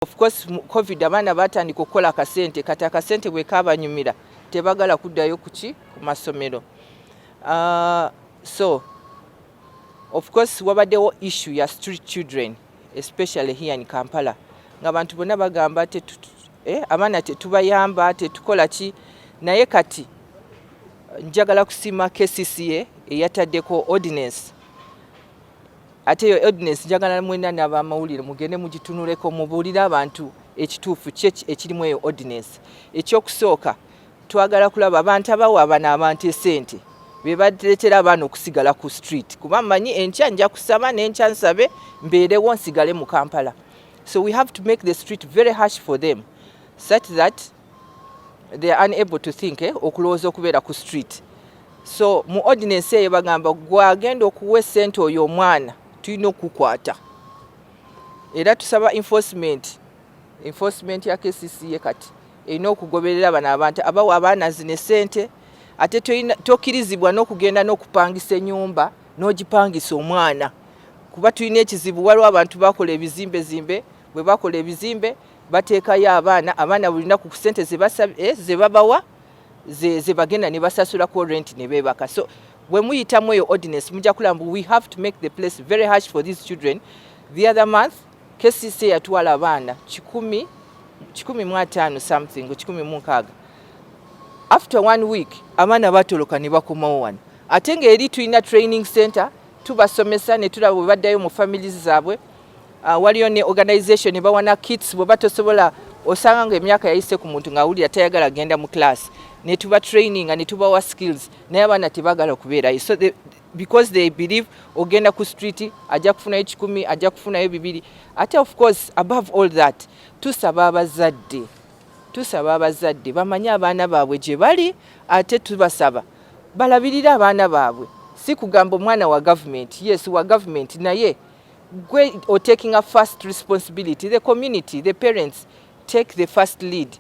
Of course, mu COVID abaana batandika okukola akasente. Kati akasente bwe kabanyumira, tebagala kuddayo kuki, ku masomero. So of course wabaddewo issue ya street children, especially here in Kampala, ng'abantu bonna bagamba abaana tetubayamba, tetukola ki. Naye kati njagala kusiima KCCA eyataddeko ordinance. Ate eyo ordinance njagala mwena n'abamawulire mugende mugitunuleko, mubuulire abantu ekituufu ki ekirimu eyo ordinance. Ekyokusooka, twagala kulaba abantu abawa bano abantu esente be baleetera abaana okusigala ku street, kuba mmanyi enkya nja kusaba n'enkya nsabe mbeerewo nsigale mu Kampala. So we have to make the street very harsh for them such that they are unable to think, okulowooza okubeera ku street. So mu ordinance eyo bagamba gwagenda okuwa essente oyo omwana tulina okukwata. Era tusaba enforcement ya KCCA kati erina okugoberera bano abantu abawa abaana zino essente. Ate tokkirizibwa n'okugenda n'okupangisa ennyumba n'ogipangisa omwana, kuba tulina ekizibu, waliwo abantu bakola ebizimbezimbe, bwe bakola ebizimbe bateekayo abaana. Abaana buli lunaku ku ssente ze babawa ze bagenda ne basasulako rent ne beebaka. So bwe muyitamu eyo ordinance, mujja kulaba mbu we have to make the place very harsh for these children. The other month KCC yatwala abaana 150 something, 160. After one week abaana batoloka ne bakomawo wano. Ate ng'eri tulina training center, tubasomesa ne tulaba bwe baddayo mu families zaabwe. Waliyo ne organization ne bawana kits. Bwe batosobola, osanga nga emyaka yayise ku muntu ng'awulira tayagala genda mu class, ne tuba training ne tubawa skills, naye abaana tebagala kubeerayo. So because they believe ogenda ku street ajja kufunayo 100, ajja kufunayo 200. Ate of course, above all that, tusaba abazadde bamanye abaana baabwe gye bali. Ate tubasaba balabirire abaana baabwe. Si kugamba omwana wa gavumenti, yes, wa gavumenti, naye gwe otaking a first responsibility. The community, the parents take the first lead.